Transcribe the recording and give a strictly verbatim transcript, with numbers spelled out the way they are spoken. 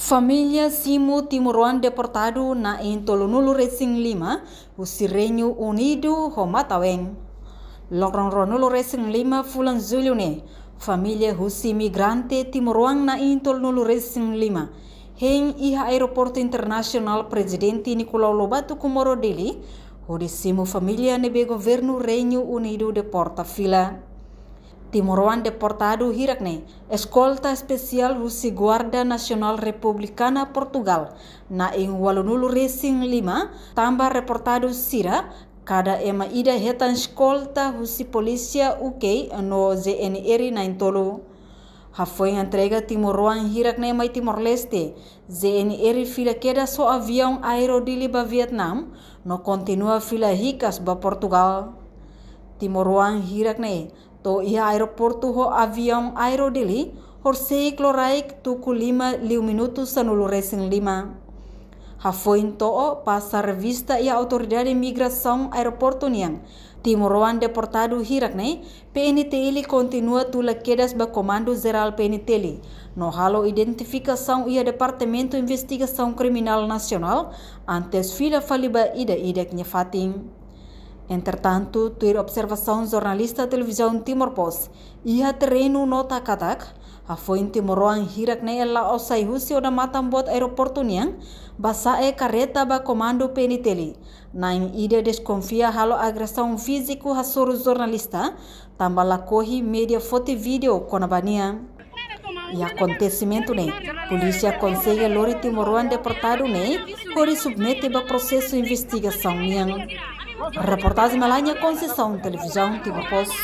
Família simu timoroan deportadu na'in tolunulu resin lima husi Reinu Unidu ho matan-ween. Loron ruanulu resin lima fulan Jullu ne'e, família husi migrante timoroan na'in tolunulu resin lima hein iha Aeroportu Internasionál Prezidente Nicolau Lobato Comoro Dili, hodi simu família ne'ebé governu Reinu Unidu deporta fila. Timoroan deportadu hirak-ne'e, eskolta espesiál husi Guarda Nasionál Republikana Portugál, na'in ualunulu resin lima, tanba deportadu sira, kada ema ida hetan eskolta husi polísia U K no Z N R na'in tolu. Hafoin entrega timoroan hirak-ne'e mai Timor-Leste, Z N R fila kedas ho aviaun Aero Dili ba Vietnam, no kontinua fila hikas ba Portugál. Timoroan hirak-ne'e to'o iha aeroportu ho aviaun Aero Dili, horisehik loraik tuku lima liu minutu sanulu resin lima. Hafoin to'o pasa revista iha autoridade migrasaun aeroportu nian, timoroan deportadu hirak-ne'e, P N T L kontinua tula kedas ba Komandu Jerál P N T L, no halo identifikasaun iha Departamentu Investigasaun Kriminál Nasionál, antes fila fali ba ida-idak nia fatin. Entretantu, tuir observasaun jornalista Televizaun Timor Post iha terrenu nota katak, hafoin timoroan hirak-ne'e la'o sai husi odamatan boot aeroportu nian, ba sa'e karreta ba Komandu P N T L, na'in ida deskonfia halo agresaun fíziku hasoru jornalista, tanba lakohi média foti vídeo kona-ba nia. Iha akontesimentu ne'e, polísia konsege lori timoroan deportadu ne'e, hodi submete ba prosesu investigasaun nian. Reportajen Melania Conceição, Televizaun Timor Post.